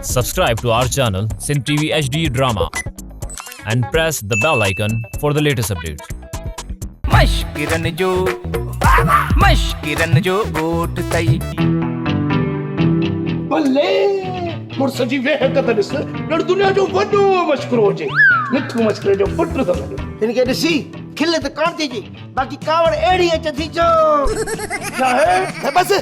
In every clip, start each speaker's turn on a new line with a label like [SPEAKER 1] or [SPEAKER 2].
[SPEAKER 1] Subscribe to our channel Sindh TV HD Drama and press the bell icon for the latest updates.
[SPEAKER 2] مشڪرن جو مشڪرن جو ڳوٺ اٿئي.
[SPEAKER 3] بلي مڙس جي ويهڪ ته ڏس، ڄڻ دنيا جو وڏو مشڪرو هجي. مٺو مشڪري جو پٽ ٿو لڳي.
[SPEAKER 4] هن کي ڏسي کل ته ڪانه ٿي اچي، باقي ڪاوڙ اهڙي اچي ٿي جو.
[SPEAKER 3] ڇا آهي؟ ته بس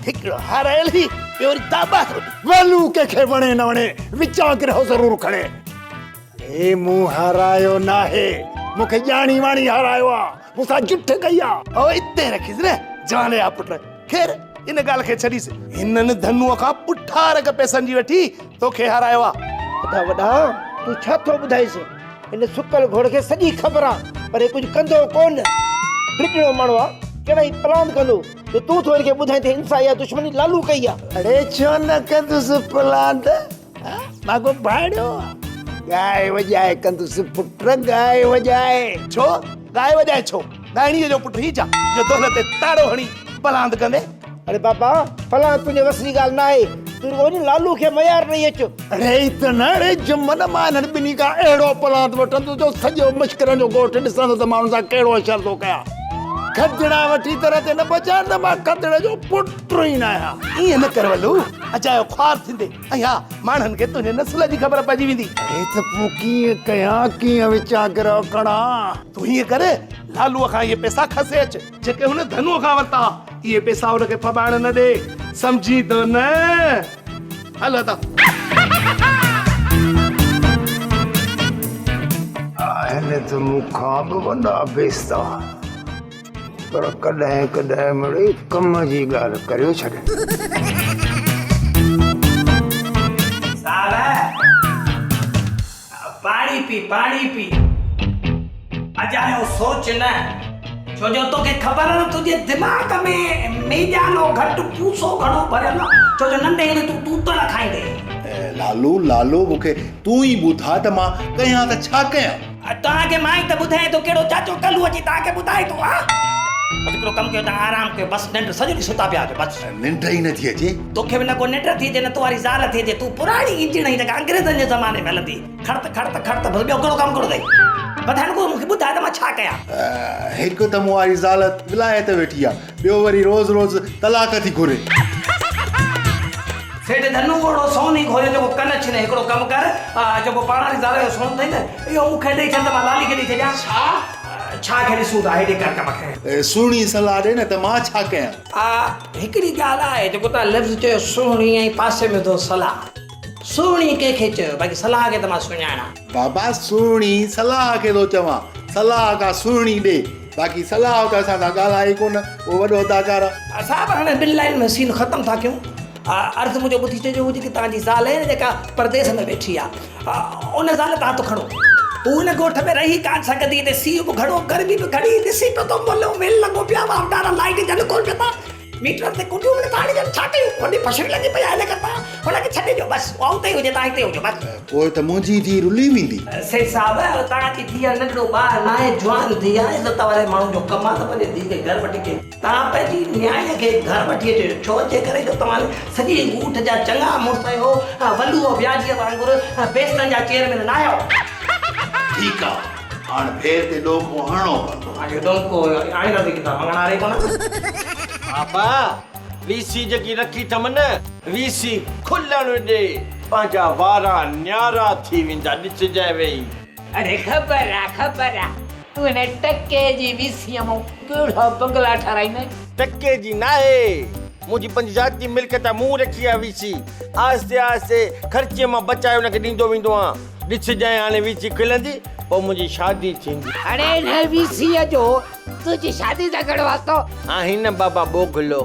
[SPEAKER 3] هڪڙو هارايل هي، ٻيو وري داٻا ٿو ڏي.
[SPEAKER 5] ولو ڪنهن کي وڻي نه وڻي، وچان گرهه ضرور کڻي. هي مون هارايو ناهي، مون کي ڄاڻي واڻي هارايو آ، مون سان جٺ ڪئي آ.
[SPEAKER 3] او اتي رکيس نه جوان جا پٽ. خير ان ڳالهه کي ڇڏيس، هنن ڌنوء کان پٺا رڳ پئسن جي وٺي توکي هارايو آ.
[SPEAKER 4] ادا وڏا، تون ڇا ٿو ٻڌائيس؟ هن سڪل گهوڙ کي سڄي خبر آ، پر هي ڪجهه ڪندو ڪونه. ڊڄڻو ماڻهو آ، ڪهڙا هي پلاند ڪندو جو تون ٿو هن کي ٻڌائين ته هن سان اها دشمني لالو ڪئي آ.
[SPEAKER 5] اڙي ڇو نه ڪندس پلاند؟ مان ڪو ڀاڙيو آ؟ ڳائي وڄائي ڪندس پٽ، ڳائي وڄائي.
[SPEAKER 3] ڇو؟ ڳائي وڄائي ڇو؟ ڳائڻيء جو پٽ هي ڇا جو دولت تي تاڙو هڻي پلاند ڪندي؟
[SPEAKER 4] اڙي بابا، پلاند تنهنجي وس جي ڳالهه ناهي. تون رڳو وڃي لالو کي ميار ڏئي اچ.
[SPEAKER 5] اڙي ته نه اڙي جمن، مان انهن ٻنهي کان اهڙو پلاند وٺندس جو سڄو مشڪرن جو ڳوٺ ڏسندو ته مان انهن سان ڪهڙو حشر ٿو ڪيان. کدڙا وٺي در تي نه پهچائين ته مان کدڙي جو پٽ ئي ناهيان.
[SPEAKER 3] ائين نه ڪر ولو، اجايو خوار ٿيندي ۽ ها ماڻهن کي تنهنجي نسل جي خبر پئجي ويندي.
[SPEAKER 5] اڙي ته پوء ڪيئن ڪيان، ڪيئن وچان گرهه کڻان؟
[SPEAKER 3] تون هيئن ڪر، لالوء کان اهي پئسا کسي اچ، جيڪي هن ڌنوء کان ورتا ها. اهي پئسا هن کي ڦٻائڻ نه ڏي، سمجهين ٿو نه؟ هل ادا.
[SPEAKER 5] آهن ته مون کان به وڏا بيستا، پر ڪڏهن ڪڏهن مڙئي ڪم جي ڳالهه ڪريو ڇڏين.
[SPEAKER 2] صاحب! پاڻي پي پاڻي پي. اجايو سوچ نه، ڇو جو توکي خبر آ نه تنهنجي دماغ ۾ ميڄالو گهٽ پوسو گهڻو ڀريل آ، ڇو جو ننڍي هوندي تون توتڻ کائيندي هئين.
[SPEAKER 6] لالو لالو مون کي تون ئي ٻڌاء ته مان ڪيان ته ڇا ڪيان؟
[SPEAKER 2] توهان کي مان ئي ته ٻڌايان ٿو، ڪهڙو چاچو ڪلو اچي توهان کي ٻڌائي ٿو ها؟ بس هڪڙو ڪم ڪيو توهان آرام ڪيو بس ننڊ سڄو ڏينهن ستا پيا هجو بس.
[SPEAKER 6] ننڊ ئي نٿي اچي.
[SPEAKER 2] توکي به نه ڪو ننڊ ٿي اچي نه تو واري زال ٿي اچي. تون پراڻي انجڻ آهين جيڪا انگريزن جي زماني ۾ هلندي هئي. کڙت کڙت کڙت بس ٻيو ڪهڙو ڪم ڪهڙو اٿئي. بس هاڻي ڪو مون کي ٻڌاء ته مان ڇا ڪيان.
[SPEAKER 6] هڪ ته مون واري زال ولايت ويٺي آ ٻيو وري روز روز طلاق ٿي گهري.
[SPEAKER 2] سيٺ ڌنو اوڙو سون ئي گهوريو جيڪو ڪن ڇني. هڪڙو ڪم ڪر جيڪو پاڻ واري زال جو سون اٿئي نه اهو مون کي ڏئي ڇڏ ته مان لالي کي ڏئي ڇڏيان. ڇا؟ ڇا کي ڏسون ٿا هيڏي ڪر ڪم کي.
[SPEAKER 6] سهڻي صلاح ڏي نه ته مان ڇا ڪيان.
[SPEAKER 2] هڪڙي ڳالهه آهي جيڪو توهان لفظ چيو سهڻي ۽ پاسي ۾ وڌو صلاح. سهڻي ڪنهن کي چيو باقي صلاح کي ته مان سڃاڻان.
[SPEAKER 6] بابا سهڻي صلاح کي ٿو چوان صلاح ڪا سهڻي ڏي باقي صلاح ته اسان سان ڳالهائي ئي ڪونه اهو وڏو اداڪار آ.
[SPEAKER 2] صاحب هاڻي ٻن لائين ۾ سين ختم ٿا ڪيون. عرض منهنجو ٻڌي ڇڏجو هو جيڪي توهان جي زال آهي نه جيڪا پرديس ۾ ويٺي آ ان زال تان هٿ کڻو. هو هن ڳوٺ ۾ رهي ڪانه سگهندي هتي سيء به گهڻو گرمي به گهڻي ڏسي پيو ٿو ملو ويل لڳو پيو آ واوڊارا لائيٽ جن ڪونه پيا ٿا ميٽرن تي ڪنڊيون به نٿا هڻجن ڇا ڪيون وڏي ڦشري لڳي پئي آهي ان ڪري توهان هن کي ڇڏي ڏيو بس اها اتي ئي هجي توهان هتي هجو بس.
[SPEAKER 6] پوء ته منهنجي ڌيء رلي ويندي.
[SPEAKER 2] سيٺ صاحب توهان جي ڌيء ننڍڙو ٻار ناهي جوان ڌيء آهي عزت واري ماڻهو جو ڪم آهي ته پنهنجي ڌيء کي گهر وٺي اچي. توهان پنهنجي نياڻيء کي گهر وٺي اچو، ڇو جي ڪري جو توهان سڄي ڳوٺ جا چڱا مڙس آهيو، ولوء وياجيء وانگر بيستن جا چيئرمين ناهيو.
[SPEAKER 6] ٺيڪ آ، هاڻ ڀير تي ڏوڪو هڻڻو پوندو.
[SPEAKER 2] هاڻ اهو ڏونڪو آڻينداسين ڪٿان، مڱڻهاري ڪونه.
[SPEAKER 7] بابا، وي سي جيڪي رکي اٿم نه، وي سي کلڻ ڏي، پنهنجا وارا نيارا ٿي ويندا، ڏسجانء ويهي.
[SPEAKER 8] اڙي خبر آ، خبر آ. تون هن ٽڪي جي ويسيء مان ڪهڙا بنگلا ٺهرائيندين؟
[SPEAKER 7] ٽڪي جي ناهي، منهنجي پنهنجي ذاتي ملڪيت آ، مون رکي آ ويسي. آهستي آهستي خرچيء مان بچائي ان کي ڏيندو ويندو آهيان. ڏسجانء هاڻي ويسي کلندي، پوء منهنجي شادي ٿيندي.
[SPEAKER 8] اڙي هن ويسيء جو تنهنجي شادي سان ڪهڙو واسطو؟
[SPEAKER 7] آهين نه بابا ٻوگهلو،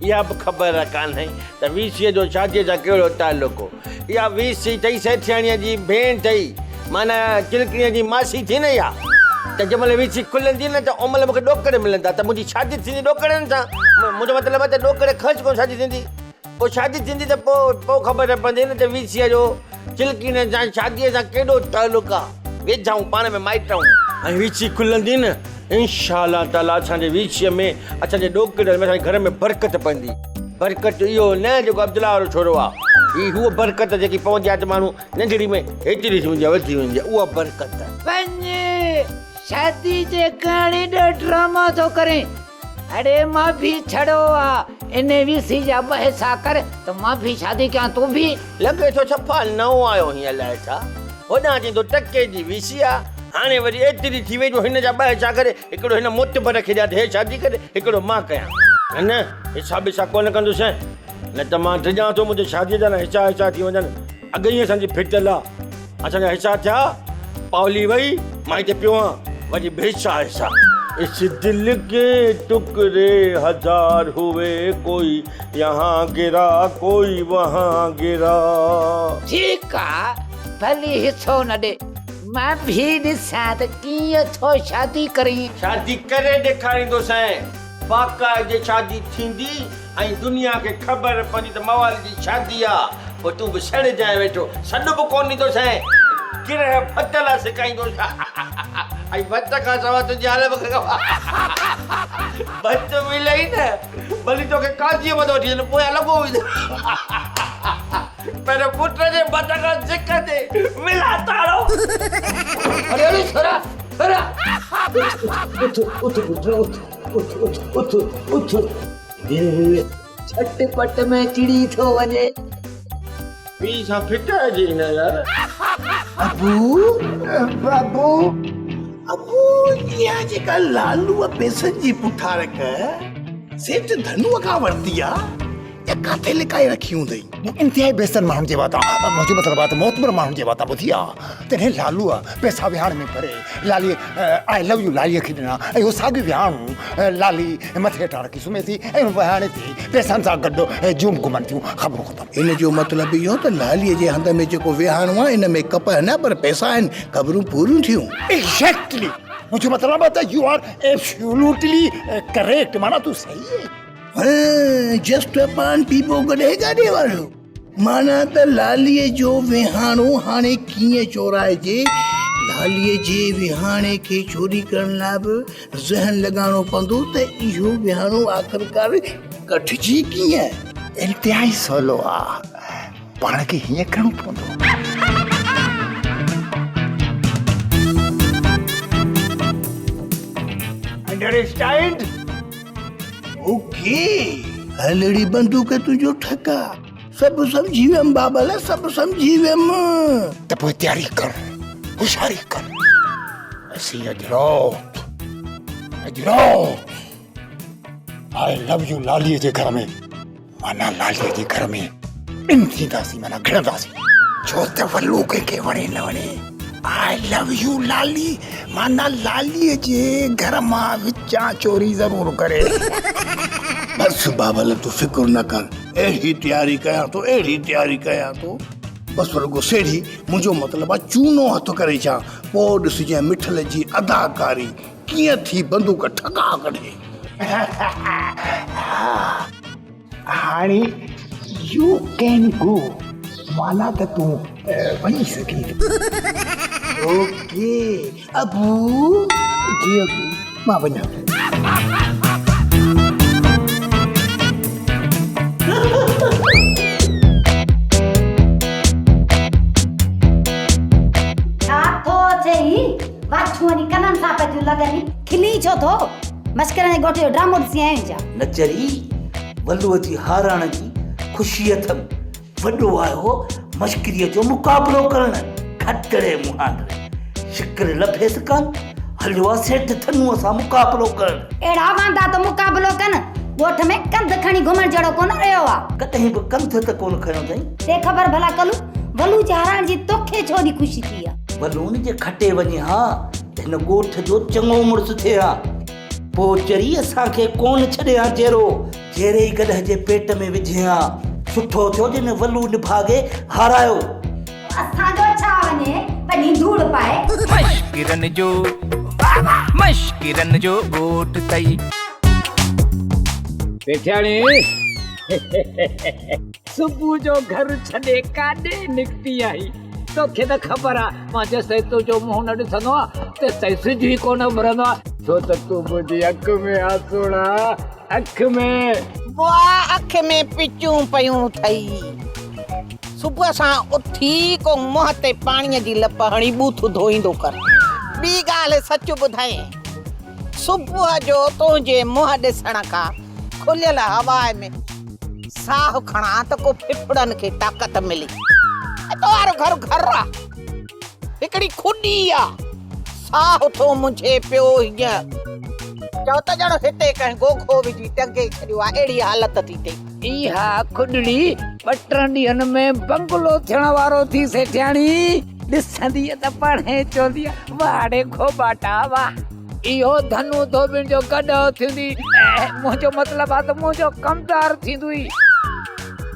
[SPEAKER 7] اها به خبر ڪانهئي ته ويسيء جو شاديء سان ڪهڙو تعلق هو. اها ويسي اٿئي سيٺياڻيء جي ڀيڻ اٿئي، معنيٰ چلڪڻيء جي ماسي ٿي نه اها. ته جنهن مهل ويسي کلندي نه ته ان مهل مون کي ڏوڪڙ ملندا ته منهنجي شادي ٿيندي ڏوڪڙن سان. منهنجو مطلب آهي ته ڏوڪڙ خرچ ڪونه شادي ٿيندي. پوء شادي ٿيندي ته پوء پوء خبر پوندي نه ته ويسيء جو چلڪڻيء سان شاديء سان ڪيڏو تعلق آ. ويجها آهيون پاڻ ۾ مائٽ آهيون. ۽ ويسي کلندي نه انشاء الله تعاليٰ اسان جي ويسيء ۾ اسان جي ڏوڪڙن ۾ اسان جي گهر ۾ برڪت پوندي. برڪت اهو نه جيڪو عبدالله وارو ڇورو آ. هي هوء برڪت جيڪي پوندي آهي ته ماڻهو ننڍڙي ۾ هيتري ٿي ويندي آهي، وڌي ويندي آهي، اها برڪت.
[SPEAKER 8] وڃ شادي جي ڪرڻ ايڏو ڊرامو ٿو ڪرين. اڙي مان ڀي ڇڙو آ انهي وي سي جا ٻه حصا ڪر ته مان ڀي شادي ڪيان تون ڀي.
[SPEAKER 7] لڳي ٿو صفا نئون آيو هين الائي ڇا. هوڏانهن چئين ٿو ٽڪي جي وي سي آ، هاڻي وري ايتري ٿي وئي جو هن جا ٻه حصا ڪري هڪڙو هن معتبر کي ڏيان ته هي شادي ڪري هڪڙو مان ڪيان. نه نه حصا ٻسا ڪونه ڪندوسين نه ته مان ڊڄان ٿو منهنجي شاديء جا نه حصا حصا ٿي وڃن. اڳ ئي اسان جي ڦٽل آ. اسان جا حصا ٿيا، پاولي وئي، مان هتي پيو آن، وري به حصا حصا. اس دل ڪي ٽڪري هزار هوئي ڪوئي يهان گرا ڪوئي وهان گرا.
[SPEAKER 8] ٺيڪ آ، ڀلي حصو نه ڏي، مان ڀي ڏسان ته ڪيئن ٿو شادي ڪرين.
[SPEAKER 7] شادي ڪري ڏيکاريندوسين، باقاعدي شادي ٿيندي ۽ دنيا کي خبر پوندي ته موالي جي شادي آ، پوء تون به سڙجانء ويٺو، سڏ به ڪونه ڏيندوسين، گرهه ڀت لاء سڪائيندوس ۽ ڀت کان سواء تنهنجي حال به ڀت ملئي نه، ڀلي توکي قاضيء مٿان وٺي وڃن، پويان لڳو ويندو. پر پٽ جي ڀت کان سڪندي ملان تاڙو.
[SPEAKER 8] اڙي اڙي ڇورا ڇورا اٿ اٿ اٿ پٽ اٿ اٿ اٿ اٿ اٿ. جهٽ پٽ ۾ چڙي ٿو وڃي.
[SPEAKER 7] پيء سان ڦٽائجي نه يار.
[SPEAKER 5] ابو بابو ابو اها جيڪا لالوء پئسن جي پٺارڪ سيٺ ڌنوء کان ورتي آ اها ڪاٿي لڪائي رکي هوندئي؟ مون انتهائي بيستن ماڻهن جي واتان، منهنجو مطلب آ ته معتبر ماڻهن جي واتان ٻڌي آ، تڏهن لالوء پئسا وهاڻي ۾ ڀري لاليء آء لو يو لاليء کي ڏنا ۽ اهو ساڳيو وهاڻو لالي مٿي هيٺان رکي سمهي ٿي ۽ ان وهاڻي تي پئسن سان گڏ جون به گهمن ٿيون. خبرون ختم.
[SPEAKER 9] ان جو مطلب اهو ته لاليء جي هنڌ ۾ جيڪو وهاڻو آهي ان ۾ ڪپهه نه پر پئسا آهن. خبرون پوريون ٿيون.
[SPEAKER 5] ايگزيڪٽلي منهنجو مطلب آهي ته يو آر ايبسولوٽلي ڪريڪٽ معنيٰ تون صحيح آهين.
[SPEAKER 9] هين جسٽ پان پيپو گڏهه گاڏي وارو. معنيٰ ته لاليء جو ويهاڻو هاڻي ڪيئن چورائجي؟ لاليء جي ويهاڻي کي چوري ڪرڻ لاء به ذهن لڳائڻو پوندو ته اهو ويهاڻو آخرڪار ڪڍجي ڪيئن؟
[SPEAKER 5] انتهائي سولو آ، پاڻ کي هيئن ڪرڻو پوندو.
[SPEAKER 4] انڊرسٽينڊ؟
[SPEAKER 9] اوڪي. هلڙي بندوق تنهنجو ٺڪا. سڀ سمجهي ويم بابل سڀ سمجهي ويم.
[SPEAKER 5] ته پوء تياري ڪر هوشياري ڪر. اسين اڄ رات اڄ رات آء لو يو لاليء جي گهر ۾ معنيٰ لاليء جي گهر ۾ ٻن ٿينداسين معنيٰ گهڙنداسين. ڇو ته ولو ڪنهن کي وڻي نه وڻي آء لو يو لالي معنيٰ لاليء جي گهر مان وچان چوري ضرور ڪري.
[SPEAKER 9] بس بابل تون فڪر نه ڪر اهڙي تياري ڪيان ٿو اهڙي تياري ڪيان ٿو بس رڳو سيڙهي منهنجو مطلب آ چونو هٿ ڪري ڇا پوء ڏسجانء مٺل جي اداڪاري ڪيئن ٿي بندوق ٺڪاء ڪڍي.
[SPEAKER 5] هاڻي يو ڪين گو معنيٰ ته تون وڃي سگهين ٿو.
[SPEAKER 9] اوڪي ابو.
[SPEAKER 5] جي ابو مان وڃان ٿو.
[SPEAKER 10] ڇا ٿو چئين؟ واڇون وڃي ڪنن سان پيون لڳن. کلين ڇو ٿو؟ مشڪرن جي ڳوٺ جو ڊرامو ڏسي آيو آهين ڇا؟
[SPEAKER 11] نچري، ولوء جي هارائڻ جي خوشي اٿم. وڏو آيو مشڪريء جو مقابلو ڪرڻ. کٽڙي مهانڊري، شڪر لڀيس ڪانه، هليو آ سيٺ ڌنوء سان مقابلو ڪرڻ.
[SPEAKER 10] اهڙا واندا ته مقابلو ڪن، ڳوٺ ۾ ڪنڌ کڻي گهمڻ جهڙو ڪونه رهيو آ.
[SPEAKER 11] ڪڏهن به ڪنڌ ته ڪونه کنيو اٿئين.
[SPEAKER 10] ڏي خبر ڀلا ڪلو، ولوء جي هارائڻ جي توکي ڇو ايڏي خوشي ٿي آ؟
[SPEAKER 11] ولون جي کٽي وڃي ها ته هن ڳوٺ جو چڱو مڙس ٿئي ها. پوء چري اسان کي ڪونه ڇڏي ها جيرو جيري ئي گڏهه جي پيٽ ۾ وجهين ها. سٺو ٿيو جنهن ولو نڀاڳي هارايو.
[SPEAKER 10] اسان جو ڇا وڃي وڃي ڌوڙ پائي.
[SPEAKER 12] مشڪرن جو مشڪرن جو ڳوٺ اٿئي.
[SPEAKER 8] سيٺياڻي صبح جو گهر ڇڏي ڪاڏي نڪتي آهين؟ توکي ته خبر آ مان جيستائين تنهنجو منهن نه ڏسندو آهيان تيستائين سج ئي ڪونه اڀرندو آ. ڇو ته تون منهنجي اک ۾ آ سهڻا اک ۾.
[SPEAKER 13] بوا اک ۾ پچون پيون اٿئي. صبح سان اٿي ڪو منهن تي پاڻيء جي لپ هڻي ٻوٿ ڌوئيندو ڪر. ٻي ڳالهه سچ ٻڌائين، صبح جو تنهنجي منهن ڏسڻ کان کليل هوا ۾ ساهه کڻان ته ڪو ڦڦڙن کي طاقت ملي. ۽ تو وارو گهر گهر آ، هڪڙي کڏي آ، ساهه ٿو منجهي پيو هينئن. چئو ته ڄڻ هتي ڪنهن گوگهو وجهي ٽنگي ڇڏيو آ، اهڙي حالت ٿي ٿئي.
[SPEAKER 8] اها کڏڙي ٻه ٽن ڏينهن ۾ بنگلو ٿيڻ وارو ٿي سيٺياڻي. ڏسندينء ته پاڻهي چوندينء واهه ڙي گهوٻاٽا واهه. اهو ڌنو ڌوٻين جو گڏهه ٿيندي. منهنجو مطلب آ ته منهنجو ڪمدار ٿيندوئي.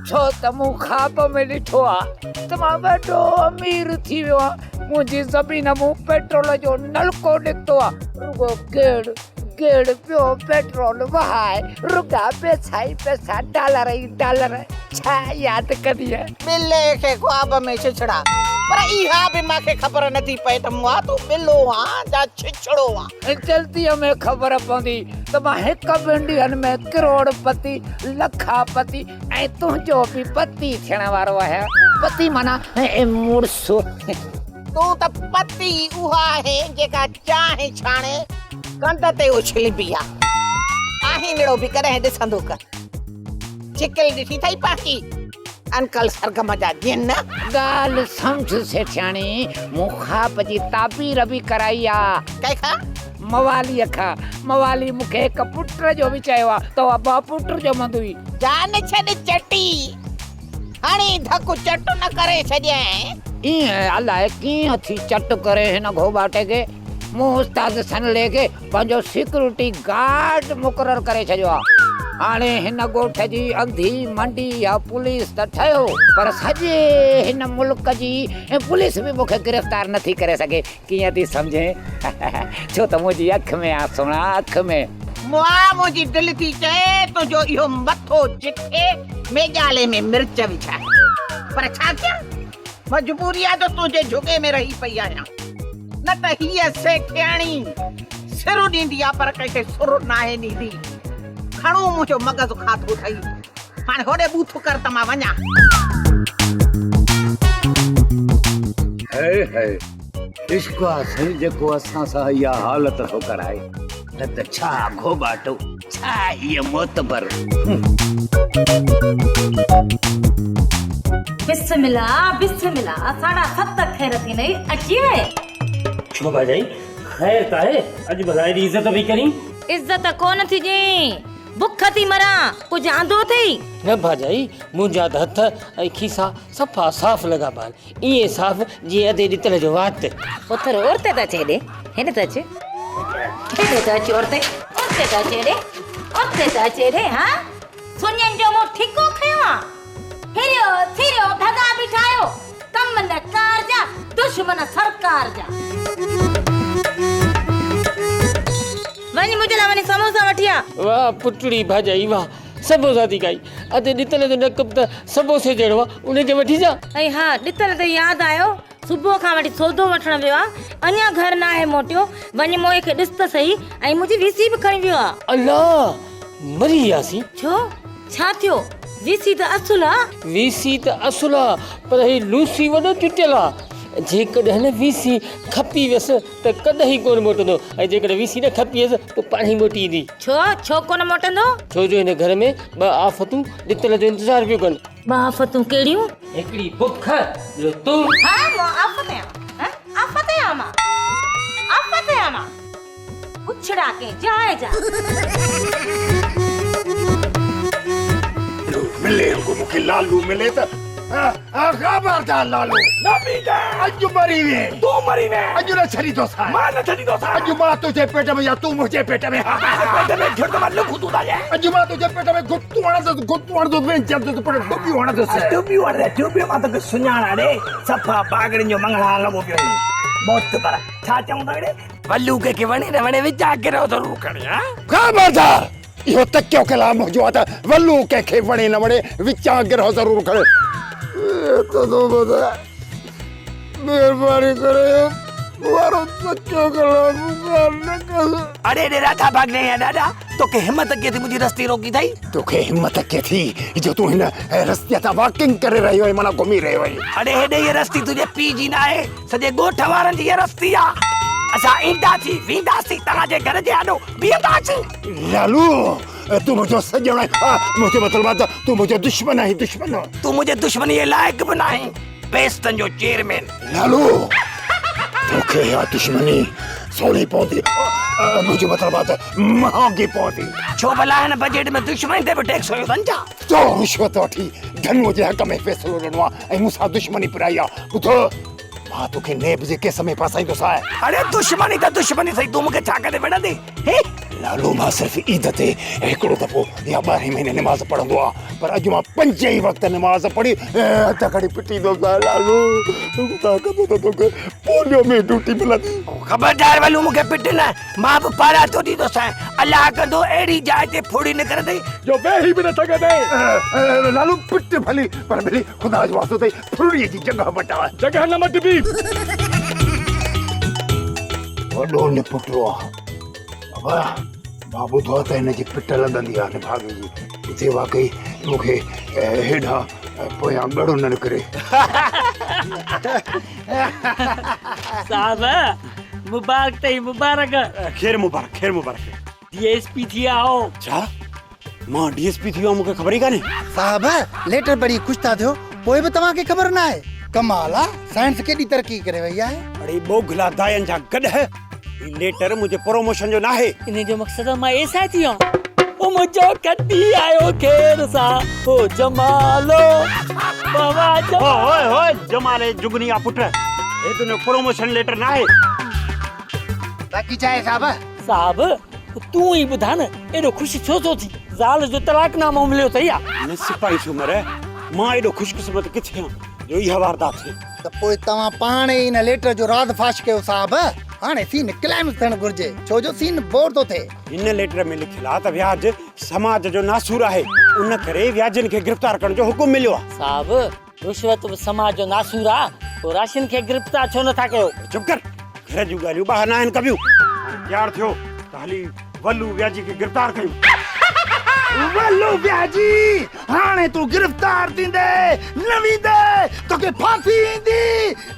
[SPEAKER 8] ڇو ته مون خواب ۾ ڏٺو آ ته مان وڏو امير ٿي ويو آهيان. منهنجي زمين مون پيٽرول جو نلڪو نڪتو آ. رڳو گيڙ گيڙ پيو پيٽرول وهائي، رڳا پئسا ئي پئسا، ڊالر ئي ڊالر. ڇا ياد ڪندينء؟
[SPEAKER 13] ٻلي کي خواب ۾ ڇڇڙا. پر اها به مان کي خبر نه ٿي پئي ته مئا تون ٻلو آن يا ڇڇڙو آن.
[SPEAKER 8] جلديء ۾ خبر پوندي ته مان هڪ ٻن ڏينهن ۾ ڪروڙ پتي، لکا پتي ۽ تنهنجو به پتي ٿيڻ وارو آهيان. پتي معنيٰ مڙس.
[SPEAKER 13] تون ته پتي اها آهين جيڪا چانهه ڇاڻي ڪنڊ تي اڇلبي آ. آهينڙو به ڪڏهن ڏسندو ڪر. شڪل ڏٺي اٿئي پنهنجي انڪل سرگم جا جن.
[SPEAKER 8] ڳالهه سمجهه سيٺياڻي، مون خواب جي تعبير به ڪرائي آ.
[SPEAKER 13] ڪنهن کان؟
[SPEAKER 8] مواليء کان. موالي مون کي هڪ پٽ جو به چيو آ ته اها ٻه پٽ ڄمندوئي.
[SPEAKER 13] جان ڇڏ چٽي، هڻي ڌڪ چٽ نه ڪري ڇڏيانء.
[SPEAKER 8] ايئن الائي ڪيئن ٿي چٽ ڪري هن گهوٻاٽي کي. مون استاد سنلي کي پنهنجو سيڪيورٽي گارڊ مقرر ڪري ڇڏيو آ. هاڻي هن ڳوٺ جي انڌي منڊي يا پوليس ته ٺهيو پر سڄي هن ملڪ جي پوليس به مون کي گرفتار نه ٿي ڪري سگهي. ڪيئن ٿي سمجهين؟ ڇو ته منهنجي اک ۾ آ سهڻا اک ۾.
[SPEAKER 13] مئا منهنجي دل ٿي چئي تنهنجو اهو مٿو چکي ميڄالي ۾ مرچ وجهان پر ڇا ڪيان مجبوري آ جو تنهنجي جهڳي ۾ رهي پئي آهيان. نه ته هيء سيٺياڻي سر ڏيندي آ پر ڪنهن کي سر ناهي ڏيندي. گهڻو منهنجو مغز کاڌو اٿئي. هاڻي هوڏي ٻوٿ ڪر ته مان وڃان.
[SPEAKER 11] هيء هيء عشق آ سائين جيڪو اسان سان اها حالت ٿو ڪرائي. نه ته ڇا گهوٻاٽو ڇا هيء معتبر.
[SPEAKER 10] بسم الله بسم الله ساڍا ست خير ٿيندئي اچي وئي.
[SPEAKER 14] ڇو ڀاڄائي خير ته آهي اڄ ڀلا ايڏي عزت پئي ڪرين.
[SPEAKER 10] عزت ڪونه ٿي ڏئين بک ٿي مران ڪجهه آندو اٿئي.
[SPEAKER 14] نه ڀاڄائي منهنجا ته هٿ ۽ کيسا صفا صاف لڳا پيا آهن ائين صاف جيئن ادي ڏتل جو وات.
[SPEAKER 10] پٿر اورتي ته اچ هيڏي هيڏي ته اچ هيڏي ته اچ اورتي اورتي ته اچ هيڏي اورتي ته اچ هيڏي ها سڃن جو مون ٺيڪو کنيو آ ڦريو ٿريو ڀڳا بيٺا آهيو ڪم نه ڪار جا دشمن سرڪار جا. وڃ منهنجي لاء وڃي سموسا وٺي آ.
[SPEAKER 14] واهه پٽڙي ڀاڄائي واهه سموسا ٿي کائي. ادي ڏتل جو نڪ به ته سموسي جهڙو آ ان کي وٺي جا.
[SPEAKER 10] ۽ ها ڏتل تي ياد آيو صبح کان وٺي سودو وٺڻ ويو آ اڃا گهر ناهي موٽيو وڃ موئي کي ڏس ته سهي ۽ منهنجي وي سي به کڻي ويو آ.
[SPEAKER 14] الله مري وياسين.
[SPEAKER 10] ڇو ڇا ٿيو وي سي ته اصل آ.
[SPEAKER 14] وي سي ته اصل آ پر هي لوسي وڏو چٽيل آ جيڪڏهن وي سي کپي ويس ته ڪڏهن ئي ڪونه موٽندو ۽ جيڪڏهن وي سي نه کپيس پوء پاڻهي موٽي ايندي.
[SPEAKER 10] ڇو؟ ڇو ڪونه موٽندو؟
[SPEAKER 14] ڇو جو هن گهر ۾ ٻه آفتون ڏتل جو انتظار پيون ڪن.
[SPEAKER 10] ٻه آفتون ڪهڙيون؟
[SPEAKER 14] هڪڙي بک، ٻيو تون.
[SPEAKER 10] ها مان آفت آهيان. ها آفت آهيان مان. آفت آهيان مان. پڇڙا ڪنهن جاء جا.
[SPEAKER 5] ملي رڳو مون کي لالو ملي ته خبردار لالو
[SPEAKER 2] نه پيندين
[SPEAKER 5] اڄ مري وين
[SPEAKER 2] تون مري وين
[SPEAKER 5] اڄ نه ڇڏيندوسانء
[SPEAKER 2] مان نه ڇڏيندوسانء
[SPEAKER 5] اڄ مان تنهنجي پيٽ ۾ يا تون منهنجي پيٽ ۾
[SPEAKER 2] تنهنجي پيٽ ۾ گهڙ ته مان لکون تون ٿا جي
[SPEAKER 5] اڄ مان تنهنجي پيٽ ۾ گتون هڻندس گتون هڻندس وينجهندس پڻ ڊٻيون هڻندس
[SPEAKER 2] ڊٻيون هڻندس ڊٻيون مان توکي سڃاڻان ڙي صفا باگڙين جو مڱڻهار لڳو پيو آهين معتبر ڇا چئون ٿا ڙي ولو ڪنهن کي وڻي نه وڻي وچان گرهه ضرور کڻي ها.
[SPEAKER 5] خبردار! اهو تڪيو ڪلام منهنجو آهي ته ولو ڪنهن کي وڻي نه وڻي وچان گرهه ضرور کڻي. ته ٿو ٻڌايان مهرباني ڪري اهو وارو تڪيو ڪلام مون کان نه کس.
[SPEAKER 2] اڙي ڙي راڌا ڀاڳني يا ڏاڏا! توکي همت ڪيئن ٿي منهنجي رستي روڪي اٿئي؟
[SPEAKER 5] توکي همت ڪيئن ٿي جو تون هن رستي تان واڪنگ ڪري رهيو آهين معنيٰ گهمي رهيو آهين.
[SPEAKER 2] اڙي هيڏي هيء رستي تنهنجي پيء جي ناهي، سڄي ڳوٺ وارن جي هيء رستي آ. اسان اينداسين وينداسين توهان جي گهر جي آڏو بيهنداسين.
[SPEAKER 5] لالو تون منهنجو سڄڻ آهين، منهنجو مطلب آهي ته تون منهنجو دشمن آهين، دشمن.
[SPEAKER 2] تون منهنجي دشمنيء جي لائق به ناهين، پيستن جو چيئرمين.
[SPEAKER 5] لالو توکي اها دشمني سهڻي پوندي، منهنجو مطلب آهي ته مهانگي پوندي.
[SPEAKER 2] ڇو ڀلا هن بجيٽ ۾ دشمني تي به ٽيڪس هنيو اٿن ڇا؟
[SPEAKER 5] تو رشوت وٺي ڌنوء جي حق ۾ فيصلو ڏنو آهي ۽ مون سان دشمني پرائي آهي. ٻڌ مان توکي نيب جي ڪيس ۾ ڦاسائيندوسانء.
[SPEAKER 2] اڙي دشمني ته دشمني سهي، تون مون کي ڇا ڪندي وڙهندين؟ هي!
[SPEAKER 5] لالو مان صرف عيد تي هڪڙو دفعو يا ٻارهين مهيني نماز پڙهندو آهيان پر اڄ مان پنج ئي وقت نماز پڙهي هٿ کڻي پٽيندوسانء لالو خدا ڪندو ته توکي پوليو ۾ ڊيوٽي ملندي.
[SPEAKER 2] خبردار ولو مون کي پٽ نه، مان به پاراتو ڏيندوسانء، الله ڪندو اهڙي جاء تي ڦوڙي نڪرندئي
[SPEAKER 5] جو ويهي به نه سگهندين. لالو پٽ ڀلي پر ڀلي خدا جو واسطو اٿئي ڦرڙي جي جڳهه مٽاء.
[SPEAKER 3] جڳهه نه مٽبي.
[SPEAKER 5] وڏو نپٽو آ بابا مان ٻڌو آ ته هن جي پٽ لڳندي آ نڀاڳي جي اتي واقعي مون کي هيڏانهن پويان ڳڙو نه نڪري.
[SPEAKER 15] صاحب مبارڪ تئي مبارڪ.
[SPEAKER 16] خير مبارڪ خير مبارڪ.
[SPEAKER 15] ڊي ايس پي ٿي ويا آهو.
[SPEAKER 16] ڇا مان ڊي ايس پي ٿي ويو آهيان مون کي خبر ئي ڪانهي.
[SPEAKER 17] صاحب ليٽر پڙهي خوش ٿا ٿيو پوء به توهان کي خبر ناهي. ڪمال آ سائنس ڪيڏي ترقي ڪري وئي آهي.
[SPEAKER 16] اڙي ٻوگهلا داين جا گڏهه هي ليٽر منهنجي پروموشن جو ناهي.
[SPEAKER 15] انهي جو مقصد مان ايس I ٿي ويو آهيان. او منهنجو کٽي آيو خير سان او جمالو بابا جمالو.
[SPEAKER 16] هوء هوء جمالي جگني آ پٽ هي تنهنجو پروموشن ليٽر ناهي.
[SPEAKER 17] باقي ڇا آهي صاحب.
[SPEAKER 15] صاحب تون ئي ٻڌاء نه ايڏو خوش ڇو ٿو ٿين؟ زال جو طلاق نامو مليو اٿئي يا؟
[SPEAKER 16] نه سپاهي سومر، مان ايڏو خوش قسمت ڪٿي آهيان جو اها واردات ٿئي.
[SPEAKER 17] ته پوء توهان پاڻ ئي ان ليٽر جو راز فاش ڪيو صاحب. هاڻي سين ڪلائمڪس ٿيڻ گهرجي ڇو جو سين بور ٿو ٿئي.
[SPEAKER 16] هن ليٽر ۾ لکيل آهي ته وياج سماج جو ناسور آهي، ان ڪري وياجين کي گرفتار ڪرڻ جو حڪم مليو آهي.
[SPEAKER 15] صاحب رشوت به سماج جو ناسور آ، پوء راشن کي گرفتار ڇو نٿا ڪيو؟
[SPEAKER 16] چپ ڪر، گهر جون ڳالهيون ٻاهر ناهن ڪبيون. هاڻي تيار ٿيو ته هلي ولو وياجي کي گرفتار ڪيون.
[SPEAKER 5] ولو وياجي، هاڻي تون گرفتار ٿيندين، نه ويندين، توکي ڦاسي ايندي،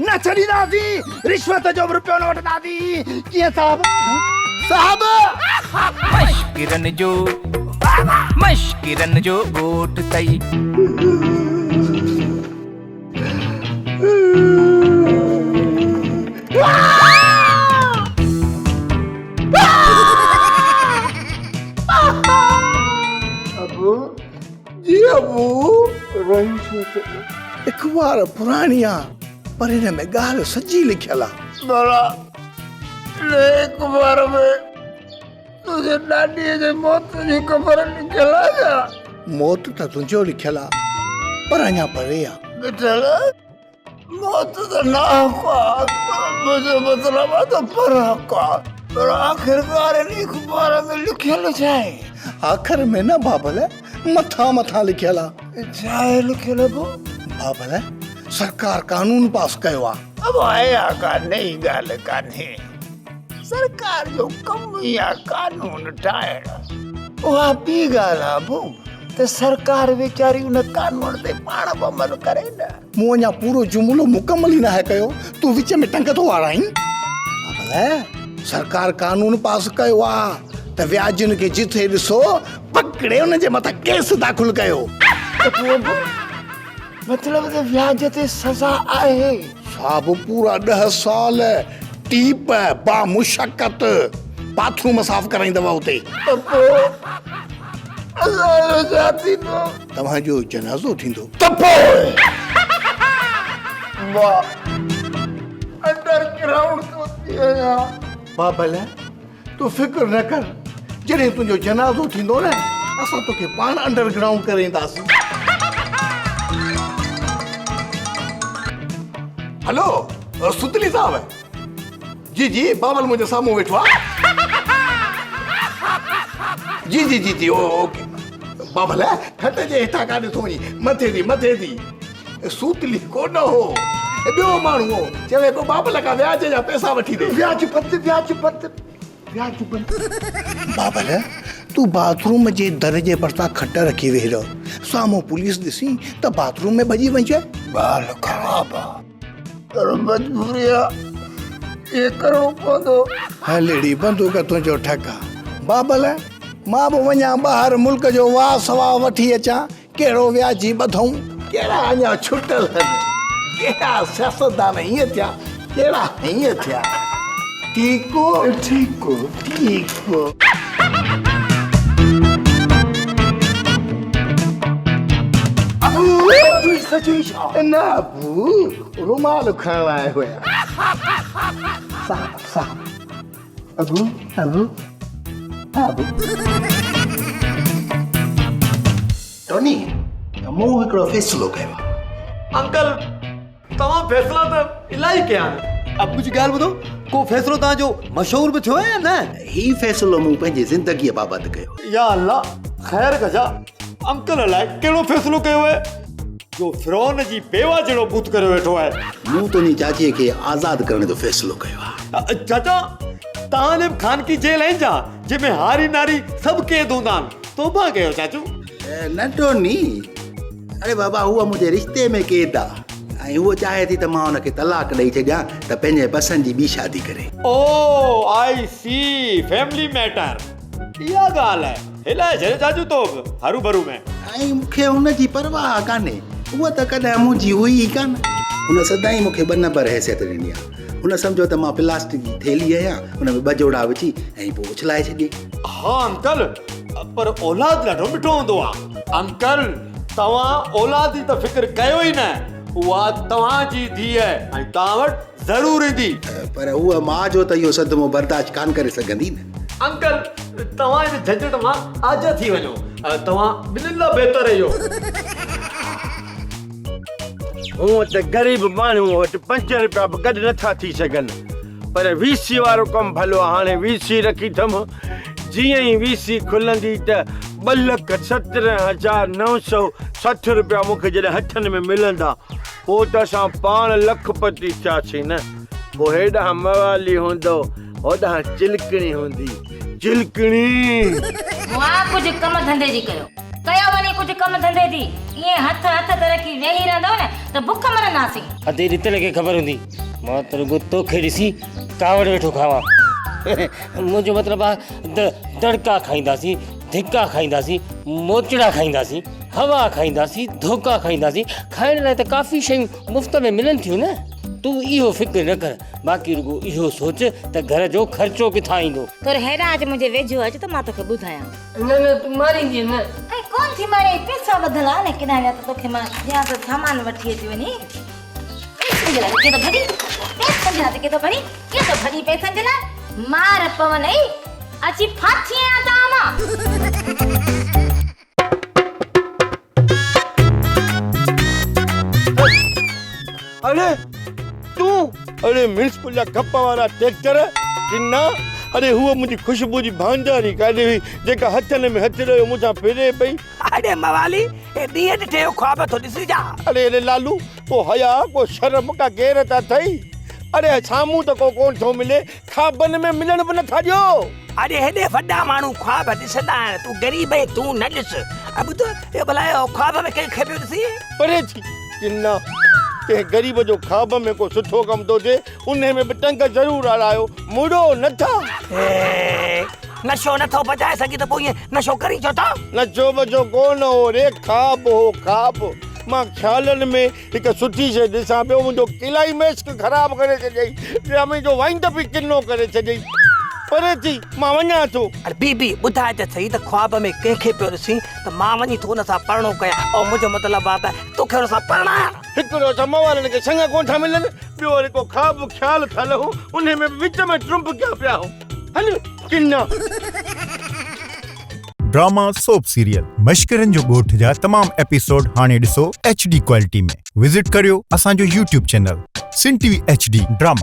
[SPEAKER 5] نه ڇڏينداسين، رشوت جو به رپيو نه وٺنداسين. ڪيئن صاحب؟ صاحب!
[SPEAKER 12] مشڪرن جو مشڪرن جو ڳوٺ اٿئي.
[SPEAKER 9] ابو جي ابو رهي ڇو ٿو؟ اخبار پراڻي آ پر ان ۾ ڳالهه سڄي لکيل آ.
[SPEAKER 5] ڀلا ان اخبار ۾ تنهنجي ڏاڏيء جي موت جي خبر لکيل آ ڇا؟
[SPEAKER 9] موت ته تنهنجو لکيل آ پر اڃا پري آ.
[SPEAKER 5] مٺل موت ته ناحق آ منهنجو مطلب آ ته برحق آ پر آخرڪار ان اخبار ۾ لکيل ڇا آهي؟
[SPEAKER 9] آخر ۾ نه بابل مٿان مٿان لکيل آ.
[SPEAKER 5] ڇا آهي لکيل ابو؟
[SPEAKER 9] بابل سرڪار قانون پاس ڪيو آ.
[SPEAKER 5] ابو اها ڪا نئين ڳالهه ڪانهي. سرڪار جو ڪم ئي آ قانون ٺاهڻ. اها ٻي ڳالهه آ ابو ته سرڪار ويچاري ان قانون تي پاڻ به عمل ڪري نه.
[SPEAKER 9] مون اڃا پورو جملو مڪمل ئي ناهي ڪيو، تون وچ ۾ ٽنگ ٿو آڙائين. بابل سرڪار قانون پاس ڪيو آ ته وياجين کي جٿي ڏسو پڪڙي انهن جي مٿان ڪيس داخل ڪيو.
[SPEAKER 5] ته پوء ابو مطلب ته وياج تي سزا آهي.
[SPEAKER 9] صاحب پورا ڏهه سال ٽيپ بامشقت باٿروم صاف ڪرائيندؤ اتي.
[SPEAKER 5] ته پوء اسان جو ڇا ٿيندو؟
[SPEAKER 9] توهان جو جنازو ٿيندو.
[SPEAKER 5] ته پوء مان انڊر گرائونڊ ٿو ٿي وڃان.
[SPEAKER 9] بابل تون فڪر نه ڪر، جڏهن تنهنجو جنازو ٿيندو نه، اسان توکي پاڻ انڊر گرائونڊ ڪري اينداسين. هلو ستلي صاحب. جي جي بابل منهنجي سامهون ويٺو آ. جي جي جي جي اوڪي. بابل کٽ جي هيٺان ڪاڏي ٿو وڃين؟ مٿي ٿي مٿي ٿي. سوتلي ڪونه هو، ٻيو ماڻهو هو. چوي پيو بابل کان وياج جا پئسا وٺي ڏي.
[SPEAKER 5] وياج بند، وياج بند، وياج بند.
[SPEAKER 9] بابل، تون باٿ روم جي در جي ڀرسان کٽ رکي ويهي رهه. سامهون پوليس ڏسين ته باٿ روم ۾ ڀڄي وڃجانء.
[SPEAKER 5] ڳالهه خراب آ پر مجبوري آ ائين ڪرڻو پوندو.
[SPEAKER 9] هل اڙي بندوق تنهنجو ٺڪ آ. بابل، مان به وڃان ٻاهر ملڪ جو واء سواء وٺي اچان. ڪهڙو وياجي ٻڌئون.
[SPEAKER 5] ڪهڙا اڃا ڇٽل هن. ڪهڙا سياستدان هيئن ٿيا، ڪهڙا هيئن ٿيا. ٺيڪو ٺيڪو ٺيڪو. ابو تون سچ ئي ڇا؟ نه ابو رومال کڻڻ آيو هيان. صاحب صاحب ابو ابو ابو. ٽوني مون هڪڙو فيصلو ڪيو آهي.
[SPEAKER 18] انڪل توهان فيصلا ته الاهي ڪيا آهن. اب منهنجي ڳالهه ٻڌو ڪو فيصلو توهان جو مشهور به ٿيو آهي يا نه؟
[SPEAKER 6] هي فيصلو مون پنهنجي زندگيء بابت ڪيو.
[SPEAKER 18] يا الله خير ڪجا انڪل الائي ڪهڙو فيصلو ڪيو آهي جو فرعون جي بيواه جهڙو بوت ڪريو ويٺو آهي.
[SPEAKER 6] مون تنهنجي چاچيء کي آزاد ڪرڻ جو فيصلو ڪيو آهي.
[SPEAKER 18] چاچا توهان جي به خانگي جيل آهن ڇا جنهن ۾ هاري ناري سڀ قيد هوندا آهن توبه ڪيو چاچو.
[SPEAKER 6] نه ٽوني، اڙي بابا هوء منهنجي رشتي ۾ قيد آ ۽ هوء چاهي ٿي ته مان هن کي طلاق ڏئي ڇڏيان ته پنهنجي پسند جي ٻي شادي ڪري.
[SPEAKER 18] او آء سي فيملي ميٽر اها ڳالهه آهي هلائي ڇڏ چاچو تو به هرو ڀرو ۾.
[SPEAKER 6] ۽ مون کي هن جي پرواهه ڪانهي هوء ته ڪڏهن منهنجي هئي ئي ڪانه. هن سدائين مون کي ٻه نمبر حيثيت ڏني آ. هن سمجهيو ته مان پلاسٽڪ جي ٿيلهي آهيان ان ۾ ٻه جوڙا وجهي ۽ پوء اڇلائي ڇڏيائين.
[SPEAKER 18] ها انڪل پر اولاد ڏاڍو مٺو هوندو آ. انڪل توهان اولاد جي ته فڪر ڪيو ئي نه اها توهان جي ڌيء ۽ توهان وٽ ضرور ايندي.
[SPEAKER 6] پر هوء ماء جو ته اهو صدمو برداشت ڪانه ڪري سگهندي نه.
[SPEAKER 18] انڪل توهان ان جهنجهٽ مان آجا ٿي وڃو توهان ٻنهين لاء بهتر اهو.
[SPEAKER 7] هونء ته غريب ماڻهوء وٽ پنج رپيا به گڏ نٿا ٿي سگهن، پر وي سي وارو ڪم ڀلو آ. هاڻي وي سي رکي ٿم، جيئن ئي وي سي کلندي ته 217960 رپيا مون کي جڏهن هٿن ۾ ملندا، پوء ته اسان پاڻ لکپتي ٿياسين نه. پوء هيڏانهن موالي هوندو، هوڏانهن چلڪڻي هوندي. چلڪڻي!
[SPEAKER 10] واهه ڪجهه ڪم ڌنڌي جي ڪيو. ڪيو وڃي ڪجهه ڪم ڌنڌي جي. ائين هٿ هٿ تي رکي ويهي رهندؤ نه ته بک مرنداسين.
[SPEAKER 14] ادي رتل کي خبر هوندي. مان ته رڳو توکي ڏسي ڪاوڙ ويٺو کاوان. منهنجو مطلب آ ته دڙڪا کائينداسين، ڌڪا کائينداسين، موچڙا کائينداسين، هوا کائينداسين، ڌوڪا کائينداسين. کائڻ لاء ته ڪافي شيون مفت ۾ ملن ٿيون نه. تون اهو فڪر نه ڪر. باقي رڳو اهو سوچ ته گهر جو خرچو ڪٿان ايندو.
[SPEAKER 10] ٿورو هيڏانهن اچ منهنجي ويجهو اچ ته مان توکي ٻڌايان.
[SPEAKER 14] نه نه تون ماريندين نه.
[SPEAKER 10] ۽ ڪونه ٿي ماريائين پئسا ٻڌل آ نه ڪيڏانهن ويا ته توکي مان ڏيان ته سامان وٺي اچ وڃي پئسن جي لاء ڪي ٿو ڀڄين پئسن جي لاء ڪي ٿو ڀڄين ڪي ٿو ڀڄين پئسن جي لاء مار پونئي اچي ڦاٿي آهيان توهان مان.
[SPEAKER 7] اڙي تون اڙي ميونسپل جا کپ وارا ٽريڪٽر ڪنا اڙي هوء منهنجي خوشبو جي ڀانڊاري ڪاڏي هئي جيڪا هٿن ۾ هٿ ڏيو مون سان ڦري پئي.
[SPEAKER 2] اڙي موالي هي ڏينهن ڏٺي جو خواب ٿو ڏسين ڇا؟
[SPEAKER 7] اڙي اڙي لالو ڪو حياء ڪو شرم ڪا غيرت اٿئي؟ اڙي سامهون ته ڪو ڪونه ٿو ملي خوابن ۾ ملڻ به نٿا ڏيو.
[SPEAKER 2] اڙي هيڏي وڏا ماڻهو خواب ڏسندا آهن تون غريب آهين تون نه ڏس. ۽ ٻڌ اهو ڀلا اهو خواب ۾ ڪنهن کي پيو ڏسين؟
[SPEAKER 7] پري ٿي ڪنا ڪنهن غريب جو خواب ۾ ڪو سٺو ڪم ٿو ٿئي انهي ۾ به ٽنگ ضرور اڙايو مڙو نٿا.
[SPEAKER 2] هي نشو نٿو بچائي سگهين ته پوء ائين نشو ڪرين ڇو ٿو؟
[SPEAKER 7] نشو بشو ڪونه هو ري خواب هو خواب مان خيالن ۾ هڪ سٺي شيء ڏسان پيو، منهنجو ڪلائميڪس خراب ڪري ڇڏيائين، ڊرامي جو وائنڊ اپ ئي ڪنو ڪري ڇڏيائين. پري ٿي، مان وڃان ٿو.
[SPEAKER 2] اڙي بي بي، ٻڌاء ته سهي ته خواب ۾ ڪنهن کي پيو ڏسين ته مان وڃي ٿو ان سان پرڻو ڪيان. او منهنجو مطلب آ ته توکي ان سان پرڻايان.
[SPEAKER 7] هڪڙو ته موالن کي سڱ ڪونه ٿا ملن، ٻيو وري ڪو خواب خيال ٿا لهون، انهي ۾ به وچ ۾ ٽرمپ ڪيا پيا هو. هل ڪنا.
[SPEAKER 19] ڊراما سوپ سيريل مشڪرن جو ڳوٺ جا تمام ايپيسوڊ هاڻي ڏسو ايڇ ڊي ڪوالٽي ۾ وزٽ ڪريو اسان جو YouTube channel Sindh T V H D drama.